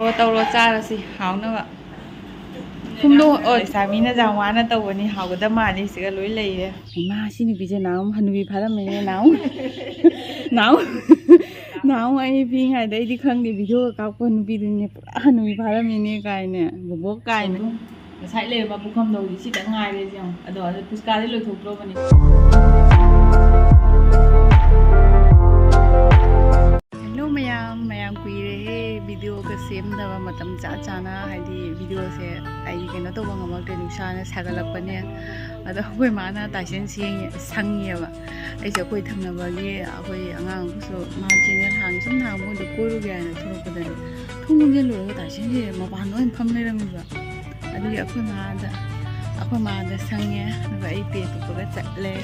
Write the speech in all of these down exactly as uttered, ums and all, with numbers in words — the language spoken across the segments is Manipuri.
ꯑꯣ, ꯇꯧꯔꯣ, ꯆꯥꯔꯁꯤ ꯍꯥꯎꯅꯕ꯫ ꯐꯨꯝꯗꯣ, ꯑꯣ, ꯂꯩꯁꯥꯕꯤꯅ ꯌꯥꯝ ꯋꯥꯅ ꯇꯧꯕꯅꯤ, ꯍꯥꯎꯒꯗꯕ ꯃꯥꯜꯂꯤ, ꯁꯤꯒ ꯂꯣꯏ ꯂꯩꯔꯦ꯫ ꯏꯃꯥ, ꯁꯤ ꯅꯨꯄꯤꯁꯦ ꯅꯍꯥꯟꯃꯨꯛ ꯍꯅꯨꯕꯤ ꯐꯥꯔꯝꯃꯤꯅꯦ, ꯅꯍꯥꯟꯃꯨꯛ꯫ ꯅꯍꯥꯟꯃꯨꯛ, ꯅꯍꯥꯟꯃꯨꯛ ꯑꯩ ꯄꯤꯛꯏꯉꯩꯗ ꯑꯩꯗꯤ ꯈꯪꯗꯦ, ꯚꯤꯗꯤꯑꯣꯒ ꯀꯥꯞꯄ ꯅꯨꯄꯤꯗꯨꯅꯦ, ꯄꯨꯔꯥ ꯍꯅꯨꯕꯤ ꯐꯥꯔꯝꯃꯤꯅꯦ ꯀꯥꯏꯅ, ꯕꯣꯕꯣꯛ ꯀꯥꯏꯅ꯫ ꯉꯁꯥꯏ ꯂꯩꯔꯝꯕ ꯄꯨꯈꯝꯗꯣ ꯍꯧꯖꯤꯛ ꯁꯤꯗ ꯉꯥꯏꯔꯦ, ꯌꯦꯡꯉꯣ꯫ ꯑꯗꯣ, ꯑꯗꯣ ꯄꯨꯁꯀꯥꯗꯤ ꯂꯣꯏꯊꯣꯛꯇ꯭ꯔꯣꯕꯅꯤ꯫ ꯍꯦꯜꯂꯣ ꯃꯌꯥꯝ, ꯃꯌꯥꯝ ꯀꯨꯏꯔꯦꯍꯦ ꯚꯤꯗꯤꯑꯣꯒ ꯁꯦꯝꯗꯕ, ꯃꯇꯝ ꯆꯥ ꯆꯥꯅ, ꯍꯥꯏꯗꯤ ꯚꯤꯗꯤꯑꯣꯁꯦ ꯑꯩ ꯀꯩꯅꯣ ꯇꯧꯕ ꯉꯝꯃꯛꯇ꯭ꯔꯦ, ꯅꯨꯡꯁꯥꯅ ꯁꯥꯒꯠꯂꯛꯄꯅꯦ꯫ ꯑꯗꯣ ꯑꯩꯈꯣꯏ ꯃꯥꯅ ꯇꯥꯏꯁꯟ ꯁꯦꯡꯉꯦ, ꯁꯪꯉꯦꯕ꯫ ꯑꯩꯁꯦ ꯑꯩꯈꯣꯏ ꯊꯪꯅꯕꯒꯤ ꯑꯩꯈꯣꯏ ꯑꯉꯥꯡ ꯑꯃꯁꯨ ꯃꯥ ꯆꯦꯅꯦꯜ ꯍꯥꯡꯉꯤ, ꯁꯨꯝ ꯅꯍꯥꯟ ꯃꯣꯏꯗ ꯀꯣꯏꯔꯨꯒꯦ ꯍꯥꯏꯅ ꯊꯣꯛꯂꯛꯄꯗꯅꯦ, ꯊꯣꯡ ꯂꯣꯟꯁꯤꯜꯂꯨꯔꯒ ꯇꯥꯏꯁꯟꯁꯦ ꯃꯄꯥꯟꯗ ꯑꯣꯏꯅ ꯐꯝ ꯂꯩꯔꯝꯃꯤꯕ꯫ ꯑꯗꯨꯒꯤ ꯑꯩꯈꯣꯏ ꯃꯥꯗ, ꯑꯩꯈꯣꯏ ꯃꯥꯗ ꯁꯪꯉꯦ, ꯑꯗꯨꯒ ꯑꯩ ꯄꯦ ꯇꯨꯞꯄꯒ ꯆꯠꯂꯦ꯫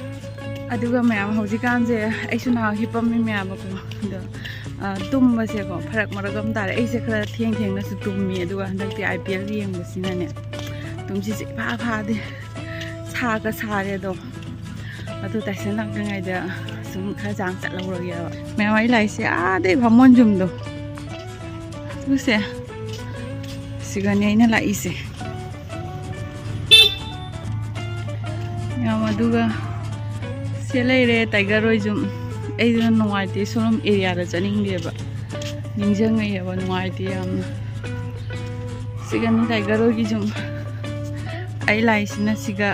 ꯑꯗꯨꯒ ꯃꯌꯥꯝ, ꯍꯧꯖꯤꯛꯀꯥꯟꯁꯦ ꯑꯩꯁꯨ ꯅꯍꯥꯟ ꯍꯤꯞꯄꯝꯃꯤ ꯃꯌꯥꯝꯕꯀꯣ, ꯑꯗꯣ, ꯑ, ꯇꯨꯝꯕꯁꯦꯀꯣ ꯐꯔꯛ ꯃꯔꯛ ꯑꯃ ꯇꯥꯔꯦ꯫ ꯑꯩꯁꯦ ꯈꯔ ꯊꯦꯡ ꯊꯦꯡꯅꯁꯨ ꯇꯨꯝꯃꯤ, ꯑꯗꯨꯒ ꯍꯟꯗꯛꯇꯤ ꯑꯥꯏ ꯄꯤ ꯑꯦꯜ ꯌꯦꯡꯕꯁꯤꯅꯅꯦ ꯇꯨꯝꯁꯤꯠꯁꯦ ꯏꯐꯥ ꯐꯥꯗꯦ, ꯁꯥꯒ ꯁꯥꯔꯦ꯫ ꯑꯗꯣ, ꯑꯗꯨ ꯇꯥꯏꯁꯟ ꯂꯥꯛꯇ꯭ꯔꯤꯉꯩꯗ ꯁꯨꯝ ꯈꯔ ꯆꯥꯡ ꯆꯠꯍꯧꯔꯒꯦꯕ꯫ ꯃꯌꯥꯝ, ꯑꯩ ꯂꯥꯛꯏꯁꯦ ꯑꯥꯗꯩ ꯚꯥꯃꯣꯟ ꯌꯨꯝꯗꯣ, ꯎꯁꯦ, ꯁꯤꯒꯅꯦ ꯑꯩꯅ ꯂꯥꯛꯏꯁꯦ꯫ ꯌꯥꯝ, ꯑꯗꯨꯒ ꯁꯤ ꯂꯩꯔꯦ ꯇꯥꯏꯒꯔ ꯍꯣꯏ ꯌꯨꯝ꯫ ꯑꯩꯗꯣ ꯅꯨꯡꯉꯥꯏꯇꯦ, ꯁꯣꯝ ꯑꯦꯔꯤꯌꯥꯗ ꯆꯠꯅꯤꯡꯗꯦꯕ, ꯅꯤꯡꯁꯤꯡꯉꯛꯑꯦꯕ, ꯅꯨꯡꯉꯥꯏꯇꯦ ꯌꯥꯝꯅ꯫ ꯁꯤꯒꯅꯤ ꯇꯥꯏꯒꯔ ꯍꯣꯏꯒꯤ ꯌꯨꯝ꯫ ꯑꯩ ꯂꯥꯛꯏꯁꯤꯅ ꯁꯤꯒ,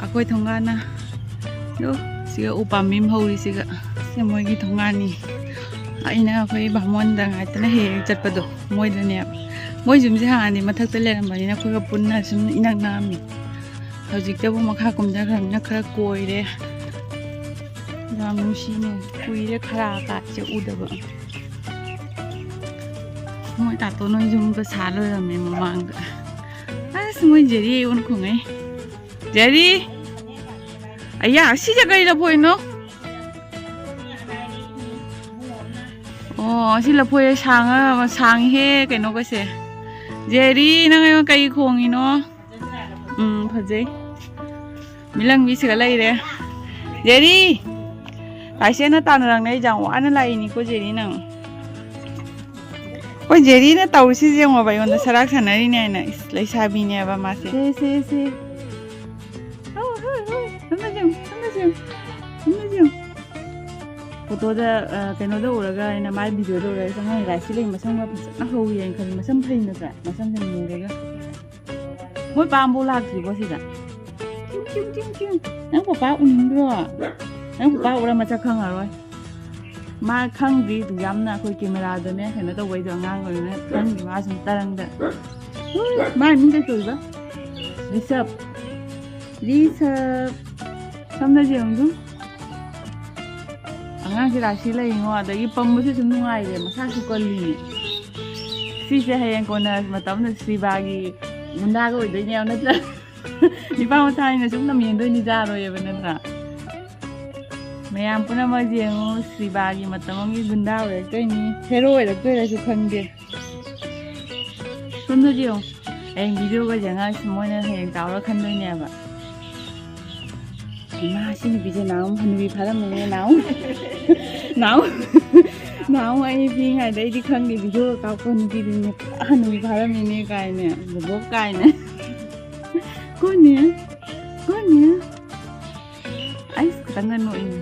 ꯑꯩꯈꯣꯏ ꯊꯣꯡꯒꯥꯟꯅ, ꯑꯗꯣ ꯁꯤꯒ ꯎ ꯄꯥꯝꯕꯤ ꯑꯃ ꯍꯧꯔꯤꯁꯤꯒ꯫ ꯁꯤ ꯃꯣꯏꯒꯤ ꯊꯣꯡꯒꯥꯟꯅꯤ꯫ ꯑꯩꯅ ꯑꯩꯈꯣꯏ ꯚꯥꯃꯣꯟꯗ ꯉꯥꯏꯇꯅ ꯍꯦꯛ ꯍꯦꯛ ꯆꯠꯄꯗꯣ, ꯃꯣꯏꯗꯅꯦꯕ꯫ ꯃꯣꯏ ꯌꯨꯝꯁꯦ ꯍꯥꯟꯅꯗꯤ ꯃꯊꯛꯇ ꯂꯩꯔꯝꯕꯅꯤꯅ ꯑꯩꯈꯣꯏꯒ ꯄꯨꯟꯅ ꯁꯨꯝ ꯏꯅꯛ ꯅꯛꯑꯝꯃꯤ꯫ ꯍꯧꯖꯤꯛꯇꯕꯨ ꯃꯈꯥ ꯀꯨꯝꯊꯈ꯭ꯔꯕꯅꯤꯅ ꯈꯔ ꯀꯣꯏꯔꯦ꯫ ꯌꯥꯝ ꯅꯨꯡꯁꯤꯅꯦ, ꯀꯨꯏꯔꯦ ꯈꯔ ꯀꯥꯠꯁꯦ ꯎꯗꯕ꯫ ꯃꯣꯏ ꯇꯥꯇꯣꯟ ꯍꯣꯏ ꯌꯨꯝꯒ ꯁꯥ ꯂꯣꯏꯔꯝꯃꯦ ꯃꯃꯥꯡꯗ꯫ ꯑꯁ, ꯃꯣꯏ ꯖꯦꯔꯤ ꯑꯩꯉꯣꯟꯗ ꯈꯣꯡꯉꯛꯏ꯫ ꯖꯦꯔꯤ! ꯑꯌꯥ, ꯁꯤꯁꯦ ꯀꯩ ꯂꯐꯣꯏꯅꯣ? ꯑꯣ, ꯁꯤ ꯂꯐꯣꯏ ꯁꯥꯡꯉ-, ꯁꯥꯡꯉꯤꯍꯦ ꯀꯩꯅꯣꯒꯁꯦ꯫ ꯖꯦꯔꯤ, ꯅꯪ ꯑꯩꯉꯣꯟꯗ ꯀꯩ ꯈꯣꯡꯉꯤꯅꯣ? ꯎꯝ, ꯐꯖꯩ꯫ ꯃꯤꯂꯪꯕꯤꯁꯤꯒ ꯂꯩꯔꯦ꯫ ꯖꯦꯔꯤ! ꯇꯥꯏꯁꯦꯟꯅ ꯇꯥꯟꯅꯔꯛꯅꯦ, ꯑꯩ ꯌꯥꯝ ꯋꯥꯅ ꯂꯥꯛꯏꯅꯤꯀꯣ ꯖꯦꯔꯤ ꯅꯪ꯫ ꯑꯩꯈꯣꯏ ꯖꯦꯔꯤꯅ ꯇꯧꯔꯤꯁꯤ ꯌꯦꯡꯉꯣꯕ, ꯑꯩꯉꯣꯟꯗ ꯁꯔꯥꯛ ꯁꯥꯟꯅꯔꯤꯅꯦ ꯍꯥꯏꯅ꯫ ꯏꯁ, ꯂꯩꯁꯥꯕꯤꯅꯦꯕ ꯃꯥꯁꯦ꯫ ꯁꯦ, ꯁꯦ, ꯁꯦ꯫ ꯍꯣꯏ, ꯍꯣꯏ, ꯍꯣꯏ꯫ ꯁꯣꯝꯗ ꯌꯦꯡꯉꯨ, ꯁꯣꯝꯗ ꯌꯦꯡꯉꯨ, ꯁꯣꯝꯗ ꯌꯦꯡꯉꯨ꯫ ꯐꯣꯇꯣꯗ, ꯑ, ꯀꯩꯅꯣꯗ ꯎꯔꯒ, ꯑꯩꯅ ꯃꯥꯏ ꯚꯤꯗꯤꯑꯣꯗ ꯎꯔꯒ, ꯑꯉꯥꯡ ꯔꯥꯁꯤ ꯂꯩ ꯃꯁꯝꯒ ꯐꯖꯅ ꯍꯧꯋꯤ ꯍꯥꯏꯅ ꯈꯜꯂꯤ꯫ ꯃꯁꯝ ꯐꯩ ꯅꯠꯇ꯭ꯔꯥ? ꯃꯁꯝꯁꯦ ꯃꯨꯔꯒ꯫ ꯃꯣꯏ ꯄꯥꯝꯕꯨ ꯂꯥꯛꯇ꯭ꯔꯤꯕꯣ ꯁꯤꯗ? ꯆꯤꯡ, ꯆꯤꯡ, ꯆꯤꯡ, ꯆꯤꯡ꯫ ꯅꯪ ꯄꯄꯥ ꯎꯅꯤꯡꯗ꯭ꯔꯣ? ꯅꯪ ꯄꯄꯥ ꯎꯔ ꯃꯁꯛ ꯈꯪꯉꯔꯣꯏ꯫ ꯃꯥ ꯈꯪꯗ꯭ꯔꯤ ꯑꯗꯨ ꯌꯥꯝꯅ, ꯑꯩꯈꯣꯏ ꯀꯦꯃꯦꯔꯥꯗꯅꯦ ꯀꯩꯅꯣ ꯇꯧꯕꯩꯗꯣ, ꯑꯉꯥꯡ ꯑꯣꯏꯔꯤꯅ ꯈꯪꯗ꯭ꯔꯤ꯫ ꯃꯥ ꯁꯨꯝ ꯇꯔꯪꯗ꯫ ꯍꯨꯏ, ꯃꯥ ꯃꯤꯡ ꯀꯩ ꯀꯧꯏꯕ? ꯔꯤꯁꯞ꯫ ꯔꯤꯁꯞ꯫ ꯁꯝꯅ ꯌꯦꯡꯉꯨ꯫ ꯑꯉꯥꯡꯁꯦ ꯔꯥꯁꯤ ꯂꯩꯉꯣ, ꯑꯗꯒꯤ ꯄꯝꯕꯁꯨ ꯁꯨꯝ ꯅꯨꯡꯉꯥꯏꯔꯦ, ꯃꯁꯥꯁꯨ ꯀꯜꯂꯤꯅꯦ꯫ ꯁꯤꯁꯦ ꯍꯌꯦꯡ ꯀꯣꯟꯅ ꯃꯇꯝꯗ ꯁꯤꯕꯥꯒꯤ ꯒꯨꯟꯗꯥꯒ ꯑꯣꯏꯗꯣꯏꯅꯦꯕ, ꯅꯠꯇ꯭ꯔꯥ? ꯅꯤꯄꯥ ꯃꯆꯥꯅꯤꯅ ꯁꯨꯝ ꯂꯝꯍꯦꯟꯗꯣꯏꯅꯤ, ꯌꯥꯔꯣꯏꯕ, ꯅꯠꯇ꯭ꯔꯥ? ꯃꯌꯥꯝ ꯄꯨꯝꯅꯃꯛ ꯌꯦꯡꯉꯨ, ꯁꯤꯕꯥꯒꯤ ꯃꯇꯝ ꯑꯃꯒꯤ ꯒꯨꯟꯗꯥ ꯑꯣꯏꯔꯛꯇꯣꯏꯅꯤ, ꯍꯦꯔꯣ ꯑꯣꯏꯔꯛꯇꯣꯏꯔꯁꯨ ꯈꯪꯗꯦ꯫ ꯁꯣꯝꯗꯗꯤ ꯌꯦꯡꯉꯨ, ꯍꯌꯦꯡ ꯚꯤꯗꯤꯑꯣꯒ ꯌꯦꯡꯉꯒ ꯃꯣꯏꯅ ꯍꯌꯦꯡ ꯆꯥꯎꯔ ꯈꯟꯗꯣꯏꯅꯦꯕ꯫ ꯏꯃꯥ, ꯁꯤ ꯅꯨꯄꯤꯁꯦ ꯅꯍꯥꯟꯃꯨꯛ ꯍꯅꯨꯕꯤ ꯐꯥꯔꯝꯃꯤꯅꯦ, ꯅꯍꯥꯟꯃꯨꯛ꯫ ꯅꯍꯥꯟꯃꯨꯛ, ꯅꯍꯥꯟꯃꯨꯛ ꯑꯩ ꯄꯤꯛꯏꯉꯩꯗ ꯑꯩꯗꯤ ꯈꯪꯗꯦ, ꯚꯤꯗꯤꯑꯣ ꯀꯥꯞꯄ ꯅꯨꯄꯤꯗꯨꯅꯦ, ꯄꯨꯔꯥ ꯍꯅꯨꯕꯤ ꯐꯥꯔꯝꯃꯤꯅꯦ ꯀꯥꯏꯅ, ꯕꯣꯕꯣꯛ ꯀꯥꯏꯅ꯫ ꯀꯣꯟꯅꯦ, ꯀꯣꯟꯅꯦ꯫ ꯑꯩꯁ, ꯈꯤꯇꯪꯒ ꯅꯣꯛꯏꯅꯦ꯫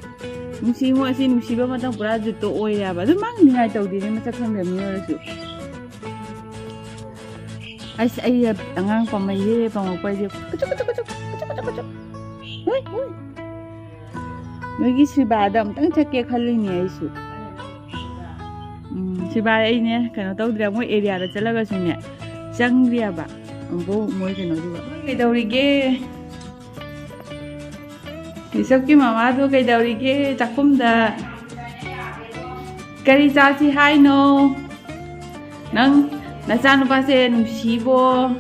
ꯅꯨꯡꯁꯤꯉꯣ, ꯑꯁꯤ ꯅꯨꯡꯁꯤꯕ ꯃꯇꯝ ꯄꯨꯔꯥ ꯖꯨꯠꯇꯣ ꯑꯣꯏꯔꯦꯕ꯫ ꯑꯗꯨ ꯃꯥ ꯅꯤꯡꯉꯥꯏ ꯇꯧꯗꯦꯅꯦ, ꯃꯁꯛ ꯈꯪꯗꯕ ꯃꯤ ꯑꯣꯏꯔꯁꯨ꯫ ꯑꯁ, ꯑꯩ ꯑꯉꯥꯡ ꯄꯥꯝꯃꯩꯌꯦ, ꯄꯥꯝꯃꯛꯄ ꯍꯥꯏꯁꯦ꯫ ꯀꯨꯆꯨ, ꯀꯨꯆꯨ, ꯀꯨꯆꯨ, ꯀꯨꯆꯨ, ꯀꯨꯆꯨ, ꯀꯨꯆꯨ꯫ ꯍꯨꯏ, ꯍꯨꯏ꯫ ꯅꯣꯏꯒꯤ ꯁꯤꯕꯥꯗ ꯑꯝꯇꯪ ꯆꯠꯀꯦ ꯈꯜꯂꯤꯅꯦ ꯑꯩꯁꯨ꯫ ꯎꯝ, ꯁꯤꯕꯥ ꯑꯩꯅꯦ ꯀꯩꯅꯣ ꯇꯧꯗ꯭ꯔꯦ, ꯃꯣꯏ ꯑꯦꯔꯤꯌꯥꯗ ꯆꯠꯂꯒꯁꯨꯅꯦ, ꯆꯪꯗ꯭ꯔꯤꯑꯕ ꯑꯃꯨꯛꯐꯥꯎ ꯃꯣꯏ ꯀꯩꯅꯣꯗꯨꯒ꯫ ꯀꯩꯗꯧꯔꯤꯒꯦ? ꯔꯤꯁꯞꯀꯤ ꯃꯃꯥꯗꯣ ꯀꯩꯗꯧꯔꯤꯒꯦ ꯆꯥꯛꯈꯨꯝꯗ? ꯀꯔꯤ ꯆꯥꯁꯤ ꯍꯥꯏꯅꯣ? ꯅꯪ ꯅꯆꯥꯅꯨꯄꯥꯁꯦ ꯅꯨꯡꯁꯤꯕꯣ?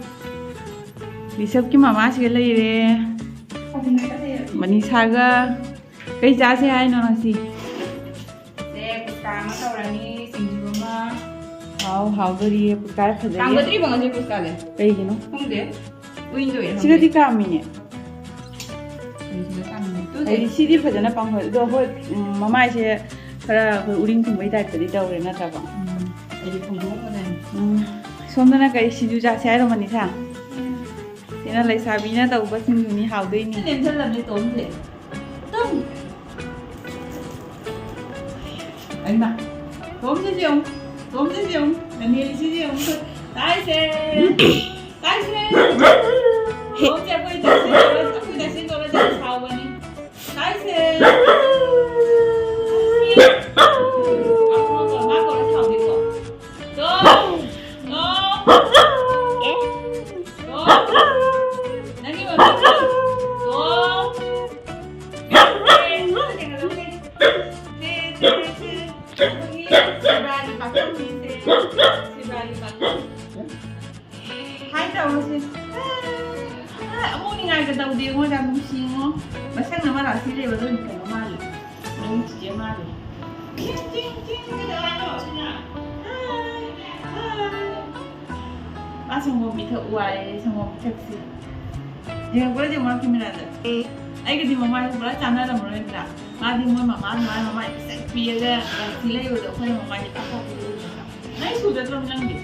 ꯔꯤꯁꯞꯀꯤ ꯃꯃꯥꯁꯤꯒ ꯂꯩꯔꯦ꯫ ꯃꯅꯤꯁꯥꯒ꯫ ꯀꯩ ꯆꯥꯁꯤ ꯍꯥꯏꯅꯣ ꯉꯁꯤ? ꯁꯦ, ꯄꯨꯁꯀꯥ ꯑꯃ ꯇꯧꯔꯅꯤ, ꯁꯤꯡꯖꯨ ꯑꯃ꯫ ꯍꯥꯎ, ꯍꯥꯎꯗꯣꯔꯤꯌꯦ, ꯄꯨꯁꯀꯥ ꯐꯖꯩꯌꯦ꯫ ꯀꯥꯝꯒꯗ꯭ꯔꯤꯕꯣ ꯉꯁꯤ ꯄꯨꯁꯀꯥꯗꯤ? ꯀꯩꯒꯤꯅꯣ? ꯈꯪꯗꯦ꯫ ꯎꯏꯟꯗꯣꯏꯔꯥ ꯈꯪꯗꯦ꯫ ꯁꯤꯗꯗꯤ ꯀꯥꯝꯃꯤꯅꯦ꯫ ꯎꯏꯟꯁꯤꯗ ꯀꯥꯝꯃꯤꯅꯦ꯫ ꯇꯨꯗꯦ꯫ ꯍꯥꯏꯗꯤ ꯁꯤꯗꯤ ꯐꯖꯅ ꯄꯥꯡꯍꯣꯏ-, ꯑꯗꯣ ꯍꯣꯏ, ꯎꯝ, ꯃꯃꯥꯏꯁꯦ ꯈꯔ ꯑꯩꯈꯣꯏ ꯎꯔꯤꯡ ꯊꯨꯡꯕꯩ ꯇꯥꯏꯞꯇꯗꯤ ꯇꯧꯔꯦ, ꯅꯠꯇ꯭ꯔꯕ? ꯎꯝ꯫ ꯎꯝ꯫ ꯁꯣꯝꯗꯅ ꯀꯔꯤ ꯁꯤꯡꯖꯨ ꯆꯥꯁꯦ ꯍꯥꯏꯔꯣ, ꯃꯅꯤꯁꯥ? ꯁꯤꯅ ꯂꯩꯁꯥꯕꯤꯅ ꯇꯧꯕ ꯁꯤꯡꯖꯨꯅꯤ, ꯍꯥꯎꯗꯣꯏꯅꯤ꯫ ꯅꯦꯝꯁꯜꯂꯝꯃꯦ ꯇꯣꯝꯁꯦ꯫ ꯇꯣꯝ! ꯑꯩꯃ! ꯇꯣꯝꯁꯤꯁꯦ ꯌꯦꯡꯉꯨ꯫ ꯇꯣꯝꯁꯤꯁꯦ ꯌꯦꯡꯉꯨ꯫ ꯅꯅꯦꯁꯤꯁꯦ ꯌꯦꯡꯉꯨ꯫ ꯇꯥꯏꯁꯦ! ꯇꯥꯏꯁꯦ! ꯇꯣꯝꯁꯦ ꯑꯩꯈꯣꯏ ꯇꯥꯏꯁꯦ ꯇꯧꯔ, ꯑꯩꯈꯣꯏ ꯇꯥꯏꯁꯦ ꯇꯧꯔ ꯌꯥꯝ ꯁꯥꯎꯕꯅꯤ꯫ ꯇꯥꯏꯁꯦ! ꯃꯥ ꯀꯧꯔ ꯁꯥꯎꯗꯦꯀꯣ꯫ ꯇꯣꯝ! ꯇꯣꯝ! ꯇꯣꯝ! ꯅꯪꯒꯤ ꯃꯃꯤꯡꯗꯣ꯫ ꯇꯣꯝ! ꯁꯦ, ꯁꯦ, ꯁꯦ꯫ ꯑꯩꯈꯣꯏꯒꯤ ꯁꯤꯕ꯭ꯔꯥꯒꯤ ꯄꯥꯈꯪꯅꯤꯁꯦ꯫ ꯁꯤꯕ꯭ꯔꯥꯒꯤ ꯄꯥꯈꯪ꯫ ꯍꯥꯏ ꯇꯧꯔꯁꯦ꯫ ꯑꯦ, ꯑꯃꯨꯛ ꯅꯤꯡꯉꯥꯏꯒ ꯇꯧꯗꯦ, ꯃꯣꯏ ꯌꯥꯝ ꯅꯨꯡꯁꯤꯉꯣ꯫ ꯃꯁꯛꯅ ꯃꯔꯥ ꯁꯤ ꯂꯩꯕ ꯂꯣꯏ ꯀꯩꯅꯣ ꯃꯥꯜꯂꯦ꯫ ꯃꯣꯏ ꯆꯤꯆꯦ ꯃꯥꯜꯂꯦ꯫ ꯆꯤꯡ, ꯆꯤꯡ, ꯆꯤꯡ ꯀꯩꯗꯧꯔꯥꯅꯣ ꯁꯤꯅ? ꯍꯥꯏ, ꯍꯥꯏ꯫ ꯃꯥ ꯁꯪꯒꯣꯝ ꯄꯤꯊꯛꯎ ꯍꯥꯏꯌꯦ, ꯁꯪꯒꯣꯝ ꯄꯤꯊꯛꯁꯤ꯫ ꯌꯦꯡꯉꯛꯄ꯭ꯔꯥ ꯌꯦꯡꯉꯣ ꯀꯦꯃꯦꯔꯥꯗ꯫ ꯑꯦ꯫ ꯑꯩꯒꯗꯤ ꯃꯃꯥꯏꯗꯣ ꯄꯨꯔꯥ ꯆꯥꯟꯅꯔꯝꯃꯔꯣꯏ ꯅꯠꯇ꯭ꯔꯥ? ꯃꯥꯗꯤ ꯃꯣꯏ ꯃꯃꯥ ꯑꯗꯨꯃꯥꯏꯅ ꯃꯃꯥꯏ ꯄꯤꯁꯛ ꯄꯤꯛꯑꯒ ꯔꯥꯁꯤ ꯂꯩꯕꯗꯣ ꯑꯩꯈꯣꯏꯅ ꯃꯃꯥꯏꯗꯤ ꯄꯥꯛ ꯄꯥꯛ ꯄꯤꯛꯑꯒ ꯎꯗ꯭ꯔꯥ? ꯅꯪ ꯁꯨꯗ ꯅꯠꯇ꯭ꯔꯣ ꯅꯪꯗꯤ?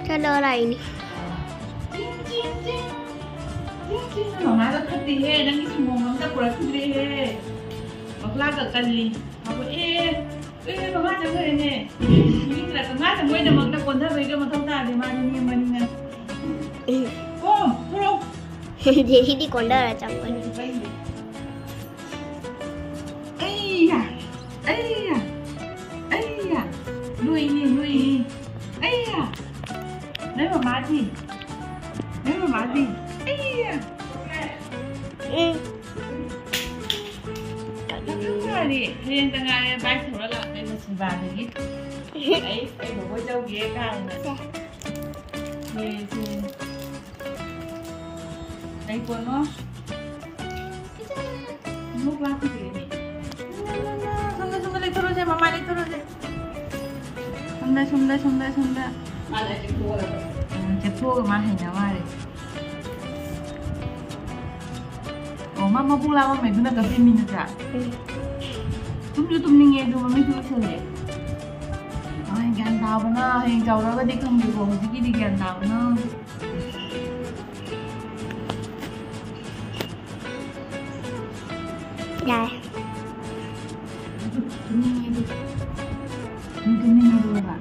ꯆꯠꯂꯣ ꯂꯥꯛꯏꯅꯤ꯫ ꯆꯤꯡ, ꯆꯤꯡ, ꯆꯤꯡ꯫ ꯆꯤꯡ, ꯆꯤꯡ, ꯃꯃꯥꯗꯣ ꯐꯠꯇꯦꯍꯦ, ꯅꯪꯒꯤ ꯁꯪꯒꯣꯝ ꯑꯝꯇ ꯄꯨꯔꯛꯈꯤꯗ꯭ꯔꯦꯍꯦ꯫ ꯃꯈꯂꯥꯒ ꯀꯜꯂꯤ꯫ ꯍꯥꯏꯕ, ꯑꯦ, ꯑꯦ, ꯃꯃꯥ ꯆꯪꯈ꯭ꯔꯦꯅꯦ꯫ ꯃꯤ ꯈꯔ ꯃꯉꯥ ꯆꯪꯈ꯭ꯔꯦꯅꯃꯛꯇ ꯀꯣꯟꯊꯕꯩꯒ ꯃꯊꯧ ꯇꯥꯗꯦ, ꯃꯥꯗꯤ ꯅꯦꯝꯕꯅꯤꯅ꯫ ꯑꯦ꯫ ꯀꯣꯝ, ꯊꯣꯔꯛꯑꯣ꯫ ꯖꯦꯁꯤꯗꯤ ꯀꯣꯟꯊꯔ ꯆꯪꯕꯅꯤ꯫ ꯑꯩꯌꯥ, ꯑꯩꯌꯥ, ꯑꯩꯌꯥ, ꯂꯣꯏꯅꯦ, ꯂꯣꯏꯅꯦ꯫ ꯑꯩꯌꯥ, ꯅꯣꯏ ꯃꯃꯥꯗꯤ? ꯅꯣꯏ ꯃꯃꯥꯗꯤ? ꯑꯩꯌꯥ꯫ ꯎꯝ꯫ ꯐꯔꯦ, ꯍꯌꯦꯡꯗ ꯉꯥꯏꯔꯦ, ꯕꯥꯏꯛ ꯊꯧꯔ ꯂꯥꯛꯇꯣꯏꯕ ꯁꯤꯜꯚꯥꯗꯒꯤ꯫ ꯑꯩ, ꯑꯩ ꯕꯣꯕꯣꯏ ꯇꯧꯒꯦ ꯀꯥꯏꯅ꯫ ꯁꯦ꯫ ꯁꯦ, ꯁꯦ꯫ ꯀꯩ ꯄꯣꯠꯅꯣ? ꯏꯆꯥ! ꯑꯃꯨꯛ ꯂꯥꯛꯈꯤꯗ꯭ꯔꯦꯅꯦ꯫ ꯁꯣꯝꯗ, ꯁꯣꯝꯗ ꯂꯩꯊꯣꯔꯛꯑꯣꯁꯦ, ꯃꯃꯥ ꯂꯩꯊꯣꯔꯛꯑꯣꯁꯦ꯫ ꯁꯣꯝꯗ, ꯁꯣꯝꯗ, ꯁꯣꯝꯗ, ꯁꯣꯝꯗ꯫ ꯃꯥꯅ ꯆꯤꯡꯊꯣꯛꯑꯒ꯫ ꯎꯝ, ꯆꯤꯡꯊꯣꯛꯑꯒ ꯃꯥ ꯍꯩꯅ ꯃꯥꯜꯂꯦ꯫ ꯑꯣ, ꯃꯥ ꯃꯕꯨꯛ ꯂꯥꯝꯃꯝꯃꯦ, ꯑꯗꯨꯅ ꯀꯞꯄꯤꯃꯤ ꯅꯠꯇ꯭ꯔꯥ? ꯎꯝ꯫ ꯇꯨꯝꯁꯨ ꯇꯨꯝꯅꯤꯡꯉꯦ, ꯑꯗꯨ ꯃꯃꯤꯠꯁꯨ ꯎꯏꯁꯜꯂꯦ꯫ ꯒ꯭ꯌꯥꯟ ꯇꯥꯕꯅ ꯍꯌꯦꯡ ꯆꯥꯎꯔꯒꯗꯤ ꯈꯪꯗꯦꯀꯣ, ꯍꯧꯖꯤꯛꯀꯤꯗꯤ ꯒ꯭ꯌꯥꯟ ꯇꯥꯕꯅ꯫ ꯌꯥꯔꯦ꯫ ꯇꯨꯝꯅꯤꯡꯉꯦ ꯑꯗꯨ꯫ ꯅꯪ ꯇꯨꯝꯅꯤꯡꯉꯦ ꯑꯗꯨꯒ꯫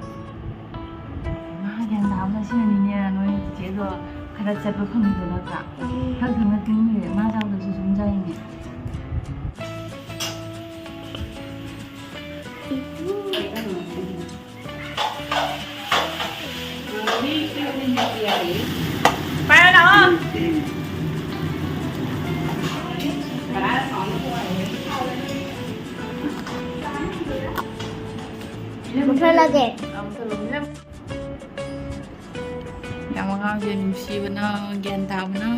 ꯃꯥ ꯒ꯭ꯌꯥꯟ ꯇꯥꯕꯅ ꯁꯤꯅꯅꯤꯅꯦ ꯅꯣꯏ ꯆꯤꯆꯦꯗꯣ ꯈꯔ ꯆꯠꯄ ꯐꯪꯉꯤꯗꯣ ꯅꯠꯇ꯭ꯔꯥ? ꯎꯝ꯫ ꯈꯔ ꯈꯪꯅ ꯇꯨꯝꯃꯤꯔꯦ꯫ ꯃꯥ ꯆꯥꯕꯗꯁꯨ ꯁꯨꯝ ꯆꯥꯏꯅꯦ꯫ ꯄꯥꯏꯔꯣ ꯂꯥꯛꯑꯣ꯫ ꯃꯨꯊꯠꯂꯒꯦ꯫ ꯌꯥꯝ ꯑꯉꯥꯡꯁꯦ ꯅꯨꯡꯁꯤꯕꯅ, ꯒ꯭ꯌꯥꯟ ꯇꯥꯕꯅ,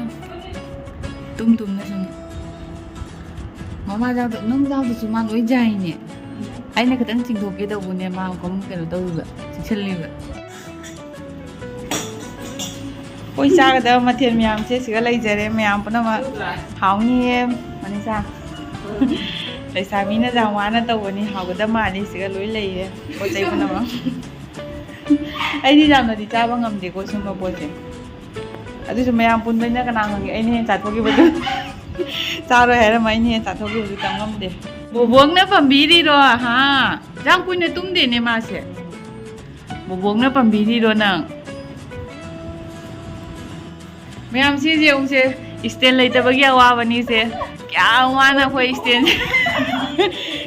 ꯇꯨꯝ ꯇꯨꯝꯅ ꯁꯨꯝ꯫ ꯃꯃꯥ ꯆꯥꯛꯇꯣ, ꯅꯪ ꯆꯥꯛꯇꯨꯁꯨ ꯃꯥ ꯂꯣꯏ ꯆꯥꯏꯅꯦ꯫ ꯑꯩꯅ ꯈꯤꯇꯪ ꯆꯤꯡꯊꯣꯛꯀꯦ ꯇꯧꯕꯅꯦ, ꯃꯥ ꯀꯝ ꯀꯩꯅꯣ ꯇꯧꯔꯤꯕ, ꯆꯤꯛꯁꯜꯂꯤꯕ꯫ ꯑꯩꯈꯣꯏ ꯆꯥꯒꯗꯕ ꯃꯊꯦꯜ ꯃꯌꯥꯝꯁꯦ ꯁꯤꯒ ꯂꯩꯖꯔꯦ, ꯃꯌꯥꯝ ꯄꯨꯝꯅꯃꯛ꯫ ꯍꯥꯎꯅꯤꯌꯦ, ꯃꯅꯤꯁꯥ꯫ ꯂꯩꯁꯥꯕꯤꯅ ꯌꯥꯝ ꯋꯥꯅ ꯇꯧꯕꯅꯤ, ꯍꯥꯎꯒꯗꯕ ꯃꯥꯜꯂꯤ, ꯁꯤꯒ ꯂꯣꯏ ꯂꯩꯌꯦ, ꯄꯣꯠ ꯆꯩ ꯄꯨꯝꯅꯃꯛ꯫ ꯑꯩꯗꯤ ꯌꯥꯝꯅꯗꯤ ꯆꯥꯕ ꯉꯝꯗꯦꯀꯣ ꯁꯨꯝꯕ ꯄꯣꯠꯁꯦ꯫ ꯑꯗꯨꯁꯨ ꯃꯌꯥꯝ ꯄꯨꯟꯕꯅꯤꯅ ꯀꯅꯥ ꯈꯪꯒꯦ, ꯑꯩꯅ ꯍꯦꯟꯅ ꯆꯥꯊꯣꯛꯈꯤꯕꯗꯨ꯫ ꯆꯥꯔꯣꯏ ꯍꯥꯏꯔꯝꯃ ꯑꯩꯅ ꯍꯦꯟꯅ ꯆꯥꯊꯣꯛꯈꯤꯕꯗꯨ ꯇꯝ ꯉꯝꯗꯦ꯫ ꯕꯣꯕꯣꯛꯅ ꯄꯥꯝꯕꯤꯔꯤꯔꯣ? ꯍꯥ? ꯌꯥꯝ ꯀꯨꯏꯅ ꯇꯨꯝꯗꯦꯅꯦ ꯃꯥꯁꯦ꯫ ꯕꯣꯕꯣꯛꯅ ꯄꯥꯝꯕꯤꯔꯤꯔꯣ ꯅꯪ? ꯃꯌꯥꯝ ꯁꯤꯁꯦ ꯌꯦꯡꯉꯨꯁꯦ, stand ꯂꯩꯇꯕꯒꯤ ꯑꯋꯥꯕꯅꯤꯁꯦ꯫ ꯀꯌꯥꯝ ꯋꯥꯅ ꯑꯩꯈꯣꯏ stand,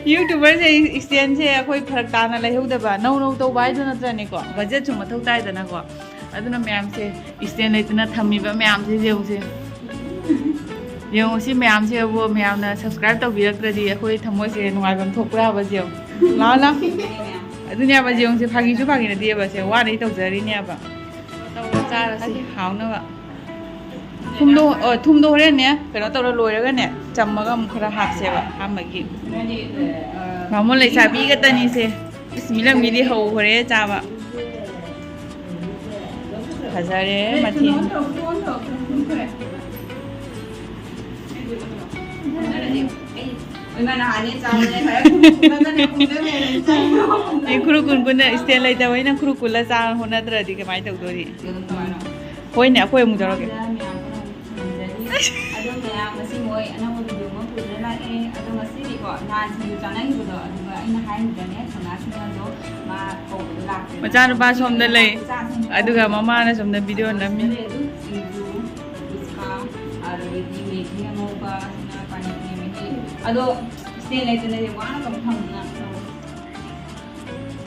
YouTuberꯁꯦ standꯁꯦ ꯑꯩꯈꯣꯏ ꯐꯔꯛ ꯇꯥꯅ ꯂꯩꯍꯧꯗꯕ, ꯅꯧ ꯅꯧ ꯇꯧꯕ ꯍꯥꯏꯗꯨ ꯅꯠꯇ꯭ꯔꯅꯦꯀꯣ, budgetꯁꯨ ꯃꯊꯧ ꯇꯥꯏꯗꯅꯀꯣ꯫ ꯑꯗꯨꯅ ꯃꯌꯥꯝꯁꯦ stand ꯂꯩꯇꯅ ꯊꯝꯃꯤꯕ ꯃꯌꯥꯝꯁꯦ ꯌꯦꯡꯉꯨꯁꯦ꯫ ꯌꯦꯡꯉꯨ ꯁꯤ ꯃꯌꯥꯝꯁꯤꯕꯨ ꯃꯌꯥꯝꯅ subscribe ꯇꯧꯕꯤꯔꯛꯇ꯭ꯔꯗꯤ ꯑꯩꯈꯣꯏ ꯊꯃꯣꯏꯁꯦ ꯅꯨꯡꯉꯥꯏꯐꯝ ꯊꯣꯛꯄ ꯌꯥꯕ ꯌꯦꯡꯉꯨ꯫ ꯂꯥꯛꯑꯣ, ꯂꯥꯛꯑꯣ꯫ ꯑꯗꯨꯅꯦꯕ ꯌꯦꯡꯉꯨꯁꯦ, ꯐꯥꯒꯤꯁꯨ ꯐꯥꯒꯤ ꯅꯠꯇꯦꯕ ꯁꯦ, ꯋꯥꯅ ꯇꯧꯖꯔꯤꯅꯦꯕ꯫ ꯇꯧꯔ ꯆꯥꯔꯁꯤ ꯍꯥꯎꯅꯕ꯫ ꯊꯨꯝꯗꯣ, ꯑꯣ, ꯊꯨꯝꯗꯣ ꯍꯣꯔꯦꯟꯅꯦ ꯀꯩꯅꯣ ꯇꯧꯔ ꯂꯣꯏꯔꯒꯅꯦ ꯆꯝꯃꯒ ꯑꯃꯨꯛ ꯈꯔ ꯍꯥꯞꯁꯦꯕ ꯑꯍꯥꯟꯕꯒꯤ꯫ ꯕꯥꯃꯣꯟ ꯂꯩꯁꯥꯕꯤ ꯈꯛꯇꯅꯤꯁꯦ꯫ ꯏꯁ, ꯃꯤꯂꯝꯒꯤꯗꯤ ꯍꯧꯈ꯭ꯔꯦ ꯆꯥꯕ꯫ ꯐꯖꯔꯦ ꯃꯊꯦꯜ꯫ ꯏꯃꯥ ꯅꯍꯥꯟꯅꯦ ꯆꯥꯕꯅꯦ ꯈꯔ ꯈꯨꯝꯃꯒꯅꯦ ꯈꯨꯝꯗꯣꯏꯅꯦ ꯆꯥꯕ꯫ ꯑꯩ ꯈꯨꯔꯨ ꯀꯨꯟ ꯀꯨꯟꯅ ꯏꯁꯇꯦꯟ ꯂꯩꯇꯕ, ꯑꯩꯅ ꯈꯨꯔꯨ ꯀꯨꯜꯂ ꯆꯥ ꯍꯣꯠꯅꯗ꯭ꯔꯗꯤ ꯀꯃꯥꯏꯅ ꯇꯧꯗꯣꯔꯤ? ꯑꯗꯨꯝ ꯇꯧꯔꯣ꯫ ꯍꯣꯏꯅꯦ, ꯑꯩꯈꯣꯏ ꯑꯃꯨꯛ ꯇꯧꯔꯛꯀꯦ꯫ ꯁꯤꯗ ꯃꯌꯥꯝ ꯄꯨꯝꯅꯃꯛ ꯈꯨꯔꯨꯝꯖꯔꯤ꯫ ꯑꯗꯣ ꯃꯌꯥꯝ ꯉꯁꯤ ꯃꯣꯏ ꯑꯅꯧꯕ ꯚꯤꯗꯤꯑꯣ ꯑꯃ ꯄꯨꯗꯨꯅ ꯂꯥꯛꯑꯦ꯫ ꯑꯗꯣ ꯉꯁꯤꯗꯤꯀꯣ ꯅꯍꯥꯟ ꯁꯤꯡꯖꯨ ꯆꯥꯅꯈꯤꯕꯗꯣ ꯑꯗꯨꯒ ꯑꯩꯅ ꯍꯥꯏꯈꯤꯕꯅꯦ ꯁꯣꯅꯥ ꯁꯤꯡꯍꯗꯣ ꯃꯥ ꯀꯧꯕꯗꯣ ꯂꯥꯛꯇ꯭ꯔꯦ꯫ ꯃꯆꯥꯅꯨꯄꯥ ꯁꯣꯝꯗ ꯂꯩ꯫ ꯃꯆꯥꯁꯤꯡ ꯑꯗꯨꯒ ꯃꯃꯥꯅ ꯁꯣꯝꯗ ꯚꯤꯗꯤꯑꯣ ꯅꯝꯃꯤ꯫ ꯁꯤꯗ ꯂꯩ ꯑꯗꯨꯝ ꯁꯤꯡꯖꯨ, ꯄꯨꯆꯀꯥ, ꯑꯗꯒꯤꯗꯤ ꯃꯦꯒꯤ ꯑꯉꯧꯕ, ꯁꯤꯅ ꯄꯥꯅꯤꯄꯨꯔꯤ ꯃꯍꯤ꯫ ꯑꯗꯣ ꯏꯁꯇꯦꯟ ꯂꯩꯇꯅ ꯋꯥꯅ ꯇꯧꯕ ꯐꯪꯗꯅ ꯇꯧꯕ꯫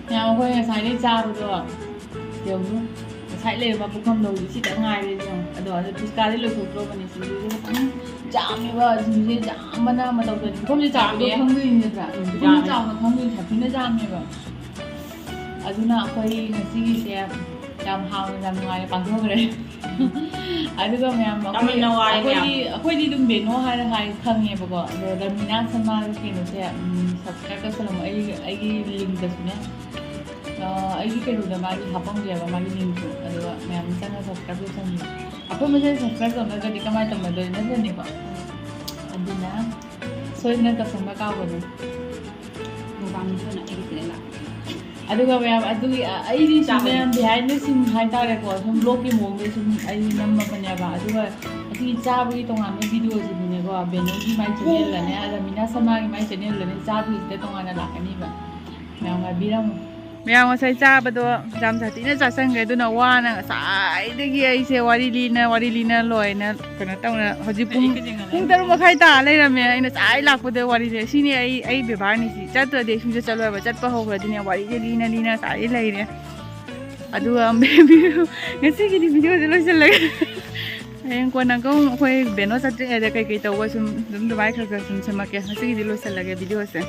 ꯃꯌꯥꯝ ꯑꯩꯈꯣꯏ ꯉꯁꯥꯏꯗꯩ ꯆꯥꯕꯗꯣ ꯌꯦꯡꯉꯨ꯫ ꯉꯁꯥꯏ ꯂꯩꯔꯝꯕ ꯄꯨꯈꯝꯗꯣ ꯍꯧꯖꯤꯛ ꯁꯤꯗ ꯉꯥꯏꯔꯦ ꯌꯦꯡꯉꯨ꯫ ꯑꯗꯣ ꯑꯗꯨ ꯄꯨꯆꯀꯥꯗꯤ ꯂꯣꯏꯊꯣꯛꯇ꯭ꯔꯣꯕꯅꯦ꯫ ꯁꯤꯡꯖꯨꯁꯦ ꯐꯖꯅ ꯌꯥꯝꯃꯦꯕ꯫ ꯁꯤꯡꯖꯨꯁꯦ ꯌꯥꯝꯕꯅ ꯑꯃ ꯇꯧꯗ꯭ꯔꯗꯤ ꯄꯨꯈꯝꯁꯦ ꯆꯥꯎꯕꯗꯣ ꯌꯥꯝꯃꯦ꯫ ꯈꯪꯗꯣꯏꯅꯤ ꯅꯠꯇ꯭ꯔꯥ? ꯄꯨꯈꯝ ꯌꯥꯝꯃꯦ꯫ ꯆꯥꯎꯅ ꯈꯪꯗꯣꯏꯅꯤ꯫ ꯁꯥꯊꯤꯅ ꯌꯥꯝꯃꯦꯕ꯫ ꯑꯗꯨꯅ ꯑꯩꯈꯣꯏ ꯉꯁꯤꯒꯤꯁꯦ ꯌꯥꯝ ꯍꯥꯎꯅ ꯌꯥꯝ ꯅꯨꯡꯉꯥꯏꯅ ꯄꯥꯡꯊꯣꯛꯈ꯭ꯔꯦ꯫ ꯑꯗꯨꯒ ꯃꯌꯥꯝ ꯑꯩꯈꯣꯏ, ꯌꯥꯝꯅ ꯋꯥꯔꯦ ꯃꯌꯥꯝ꯫ ꯑꯩꯈꯣꯏꯗꯤ, ꯑꯩꯈꯣꯏꯗꯤ ꯑꯗꯨꯝ ꯕꯦꯅꯣ ꯍꯥꯏꯔ ꯍꯥꯏ ꯈꯪꯉꯦꯕꯀꯣ꯫ ꯑꯗꯣ ꯔꯃꯤꯅꯥ ꯁꯔꯃꯥꯒꯤ ꯀꯩꯅꯣꯁꯦ, ꯎꯝ, subscribe ꯇꯧꯁꯜꯂꯝꯃꯣ꯫ ꯑꯩ, ꯑꯩꯒꯤ linkꯇꯁꯨꯅꯦ꯫ ꯑ, ꯑꯩꯒꯤ ꯀꯩꯅꯣꯗ ꯃꯥꯒꯤ ꯍꯥꯞꯄꯝꯒꯦꯕ, ꯃꯥꯒꯤ linkꯇꯣ꯫ ꯑꯗꯨꯒ ꯃꯌꯥꯝ ꯆꯪꯉ subscribe ꯇꯧꯁꯟꯕꯤꯌꯨ꯫ ꯑꯩꯈꯣꯏ ꯃꯁꯦꯟ subscribe ꯇꯧꯅꯗ꯭ꯔꯗꯤ ꯀꯃꯥꯏꯅ ꯇꯧꯅꯗꯣꯏꯅꯣ, ꯅꯠꯇ꯭ꯔꯅꯦꯀꯣ? ꯑꯗꯨꯅ ꯁꯣꯏꯗꯅ ꯇꯧꯁꯟꯕ ꯀꯥꯎꯒꯅꯨ꯫ ꯃꯨꯛꯕꯥꯡ ꯚꯤꯗꯤꯑꯣꯅ ꯑꯩꯒꯤ channel ꯂꯥꯛꯄ꯫ ꯑꯗꯨꯒ ꯃꯌꯥꯝ ꯑꯗꯨꯒꯤ, ꯑ, ꯑꯩꯗꯤ ꯁꯨꯝ ꯆꯥꯕꯒꯤ꯫ ꯃꯌꯥꯝ behind the scene ꯍꯥꯏꯇꯥꯔꯦꯀꯣ, ꯁꯨꯝ vlogꯀꯤ ꯃꯑꯣꯡꯗ ꯁꯨꯝ ꯑꯩ ꯅꯝꯃꯕꯅꯦꯕ꯫ ꯑꯗꯨꯒ ꯑꯁꯤꯒꯤ ꯆꯥꯕꯒꯤ ꯇꯣꯉꯥꯟꯕ ꯚꯤꯗꯤꯑꯣꯁꯤꯗꯤꯅꯦꯀꯣ, ꯕꯦꯅꯣꯒꯤ ꯃꯥꯏ channelꯗꯅꯦ, ꯔꯃꯤꯅꯥ ꯁꯔꯃꯥꯒꯤ ꯃꯥꯏ channelꯗꯅꯦ ꯆꯥꯕꯒꯤꯁꯤꯗ ꯇꯣꯉꯥꯟꯅ ꯂꯥꯛꯀꯅꯤꯕ꯫ ꯃꯌꯥꯝ ꯉꯥꯏꯕꯤꯔꯝꯃꯨ꯫ ꯃꯌꯥꯝ ꯉꯁꯥꯏ ꯆꯥꯕꯗꯣ ꯌꯥꯝ ꯁꯥꯊꯤꯅ ꯆꯥꯁꯟꯈ꯭ꯔꯦ, ꯑꯗꯨꯅ ꯋꯥꯅ ꯉꯁꯥꯏꯗꯒꯤ ꯑꯩꯁꯦ ꯋꯥꯔꯤ ꯂꯤꯅ, ꯋꯥꯔꯤ ꯂꯤꯅ ꯂꯣꯏꯅ ꯀꯩꯅꯣ ꯇꯧꯅ ꯍꯧꯖꯤꯛ ꯄꯨꯡ, ꯄꯨꯡ ꯇꯔꯨꯛ ꯃꯈꯥꯏ ꯇꯥ ꯂꯩꯔꯝꯃꯦ꯫ ꯑꯩꯅ ꯉꯁꯥꯏ ꯂꯥꯛꯄꯗ ꯋꯥꯔꯤꯁꯦ ꯁꯤꯅꯦ ꯑꯩ, ꯑꯩ ꯕꯦꯕꯥꯔꯅꯤ ꯁꯤ꯫ ꯆꯠꯇ꯭ꯔꯗꯤ ꯑꯩ ꯁꯨꯡꯆꯠ ꯆꯠꯂꯣꯏꯕ꯫ ꯆꯠꯄ ꯍꯧꯈ꯭ꯔꯗꯤꯅꯦ ꯋꯥꯔꯤꯁꯦ ꯂꯤꯅ ꯂꯤꯅ ꯉꯁꯥꯏ ꯂꯩꯔꯦ꯫ ꯑꯗꯨꯒ ꯉꯁꯤꯒꯤꯗꯤ ꯚꯤꯗꯤꯑꯣꯁꯦ ꯂꯣꯏꯁꯤꯜꯂꯒꯦ꯫ ꯍꯌꯦꯡ ꯀꯣꯟꯅ ꯑꯃꯨꯛ ꯑꯩꯈꯣꯏ ꯕꯦꯅꯣ ꯆꯠꯇ꯭ꯔꯤꯉꯩꯗ ꯀꯩꯀꯩ ꯇꯧꯕ ꯁꯨꯝ ꯑꯗꯨꯝ ꯑꯗꯨꯃꯥꯏꯅ ꯈꯔ ꯈꯔ ꯁꯨꯝ ꯁꯦꯝꯃꯛꯀꯦ꯫ ꯉꯁꯤꯒꯤꯗꯤ ꯂꯣꯏꯁꯤꯜꯂꯒꯦ ꯚꯤꯗꯤꯑꯣꯁꯦ꯫